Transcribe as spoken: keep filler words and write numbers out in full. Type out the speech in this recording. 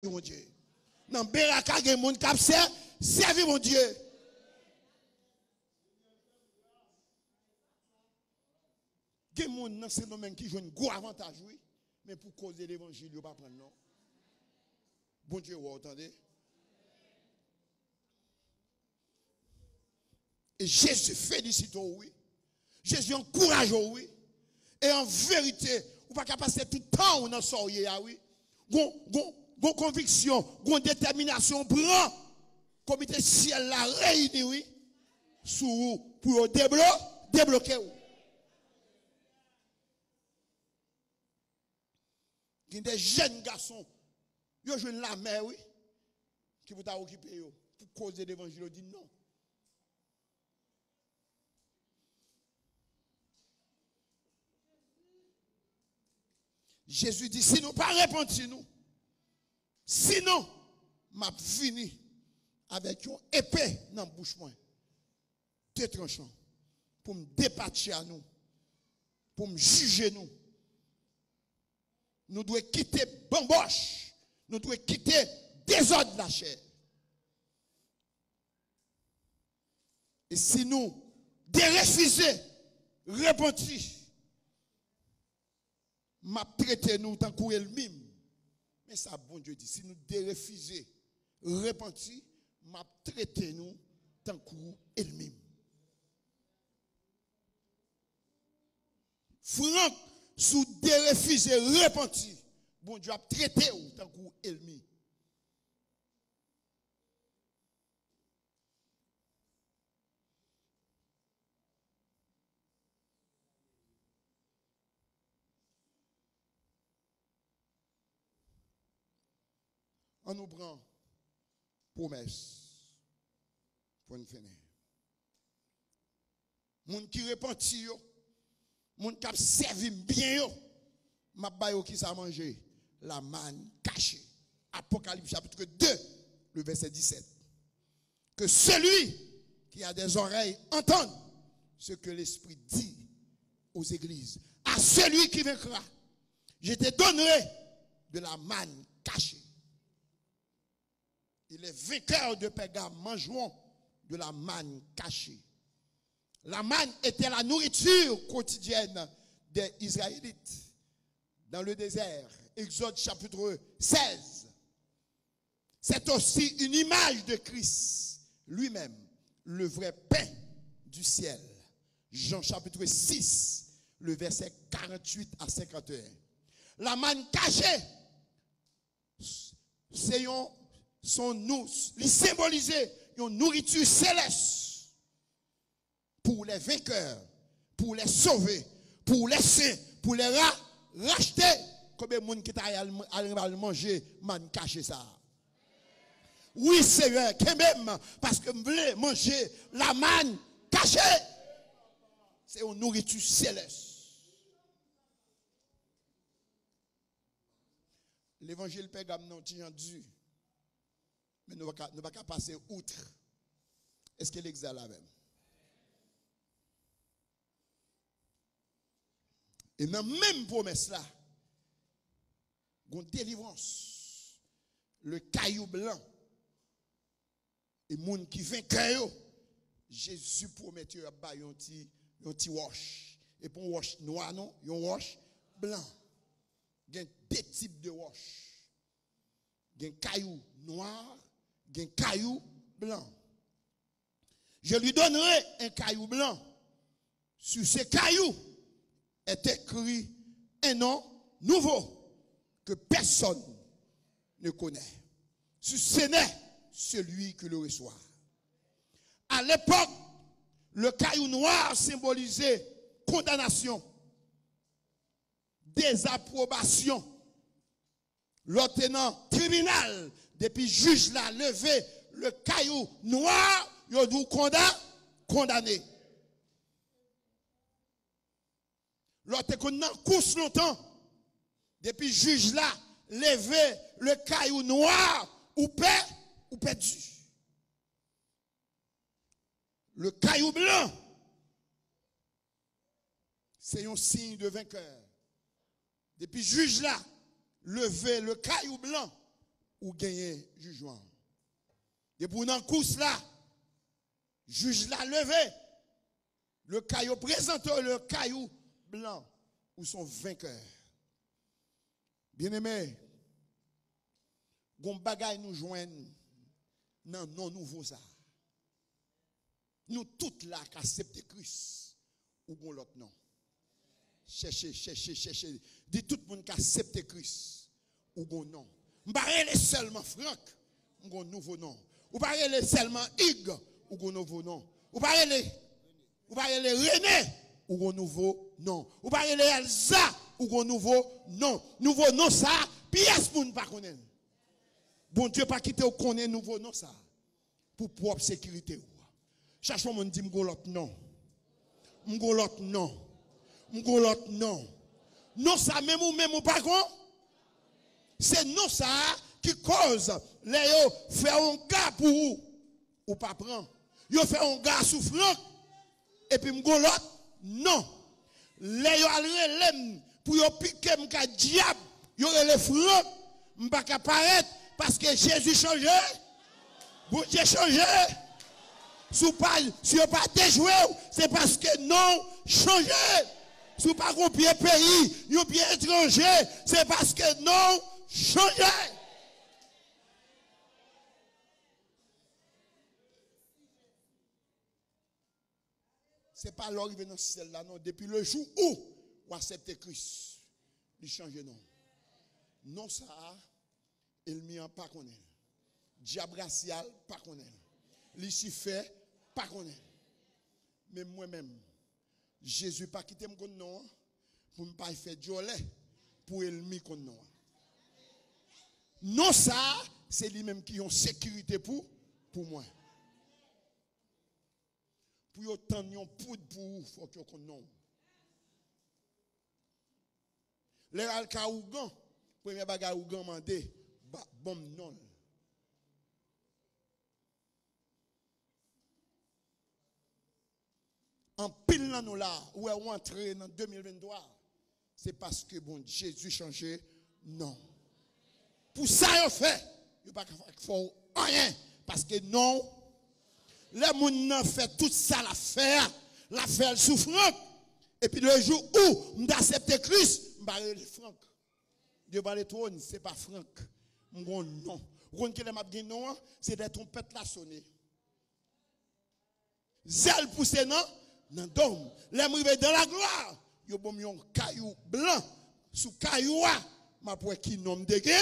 Bondye. Nan beraka, gen moun k ap sè, sèvi Bondye. Gen moun nan Sendomeng ki jwenn gwo avantaj, wi. Men pou koze levanjil, yo pa pran l, non. Bondye wè w, tande. E Jezi felisite w, wi. Jezi ankouraje w, wi. E an verite, ou pa ka pase tout tan w nan sa w ye a, wi. Gon, gon, gon konviksyon, gon detèminasyon w pran. Komite syèl la reyini, wi, sou ou pou yo deblo-, debloke w. Gen de jèn gason, yo jwenn lamè, wi, ki pou ta okipe yo. Pou koze levanjil, yo di non. Jezi di, si nou pa repanti nou, sinon, m ap vini avèk yon epe nan bouch mwen, de tranchan, pou m depatcha nou, pou m jije nou. Nou dwe kite banbòch, nou dwe kite dezòd lachè. E si nou derefize repanti, m ap trete nou tankou ènmi m. Men sa Bondye di, si nou derefize repanti, m ap trete nou tankou ènmi m. Frank, si w derefize repanti, Bondye ap trete w tankou ènmi. Ann nou pran pwomès pou n fini. Moun ki repanti yo, moun k ap sèvi m byen yo, m ap ba yo kisa manje? Lamàn kache. Apocalypse chapitre deux, le verset dix-sept. Que celui qui a des oreilles entende ce que l'Esprit dit aux églises. À celui qui vaincra, je te donnerai de la manne cachée. Et les vainqueurs de Pergame mangeront de la manne cachée. La manne était la nourriture quotidienne des Israélites dans le désert. Exode chapitre seize. C'est aussi une image de Christ lui-même, le vrai pain du ciel. Jean chapitre six, le verset quarante-huit à cinquante et un. La manne cachée, se yon, se yon nou, li senbolize yon nouriti selès pou les vainqueurs, pou les sauvés, pou les saints, pou les ra-, rachetés. Konbyen moun ki ta al, al, al manje mann kache sa a? Wi, Senyè, kenbe m, paske m vle manje lamann kache. Se yon nouriti selès. Levanjil Pègam nan yon ti jan di, men nou pa ka, nou pa ka pase outre. Èske l egziste avè m? E nan menm pwomès la, gon delivrans. Le caillou blanc. E moun ki venkè yo, Jezi pwomèt yo, y ap ba yo yon ti, yon ti wòch. E pa yon wòch nwa, non, yon wòch blan. Gen de tip de wòch. Gen kayou nwa, gen kayou blan. Je lui donnerai un caillou blanc. Sur ce caillou est écrit un nom nouveau que personne ne connaît, si ce n'est celui qui le reçoit. À l'époque, le caillou noir symbolisait condamnation, désaprobation. Lè w te nan tribinal, depi jij la leve le kayou nwa, yo di w konda-, kondane. Lè w te konn nan kous lontan, depi jij la leve le kayou nwa, ou pè, ou pèdi. Le caillou blanc, se yon siy de venkè. Depi jij la leve le caillou blanc, ou genyen jijman. Depi w nan kous la, jij la leve. Le kay yo prezante w, le kay ou blan, ou se yon venkè. Byeneme, gon bagay nou jwenn nan non nouvo sa a. Nou tout la k aksepte Kris, ou gon lòt non. Chèche, chèche, chèche. Di tout moun k aksepte Kris, ou gon non. M pa rele sèlman Frank, m gon nouvo non. Ou pa rele sèlman Ig, ou gon nouvo non. Ou pa rele, ou pa rele Rene, ou gon nouvo non. Ou pa rele Elza, ou gon nouvo non. Nouvo non sa a, pyès moun pa konnen l. Bondye pa kite w konnen nouvo non sa a pou pwòp sekirite w. Chache yon moun di, "M gon lòt non. M gon lòt non. M gon lòt non." Non sa menm ou menm ou pa gon. Se non sa a ki koz lè yo fè yon ga pou ou, ou pa pran. Yo fè yon ga sou Frank, epi m gon lòt non. Lè yo al rele m pou yo pike m kay dyab, yo rele Frank, m pa ka parèt, paske Jezi chanje, Bondye chanje. Si w pa, si yo pa dejwe w, se paske non w chanje. Si w pa gon pye peyi, yon pye etranje, se paske non w chanje. Se pa lè w rive nan syèl la, non. Depi le jou ou, ou aksepte Kris, li chanje non. Non sa a, ènmi an pa konnen l. Dyab rasyal pa konnen l. Lisifè pa konnen l. Men mwen menm, Jezi pa kite m konn non an, pou m pa fè dyòlè, pou ènmi konn non an. Non sa a, se li menm ki yon sekirite pou, pou mwen. Pou yo tann yon poud pou ou, fòk yo konn non w. Lè y al ka ougan, premye bagay ougan mande, ba, ban m non l. Anpil nan nou la, ou wè ou antre nan de mil venntwa, se paske Bondye, Jezi chanje non. Pou sa yo fè, yo pa ka fè w anyen, paske non, lè moun nan fè tout sa l ap fè a, l ap fè l sou Frank. Epi le jou ou m ta aksepte Kris, m pa rele Frank. Devan le twòn, se pa Frank. M gon non. Ou konn kilè m ap gen non an? Se lè twonpèt la sone. Zèl pouse nan, nan do m. Lè m rive dan laglwa, yo ban m yon kayou blan. Sou kayou a, m ap wè ki non m te gen,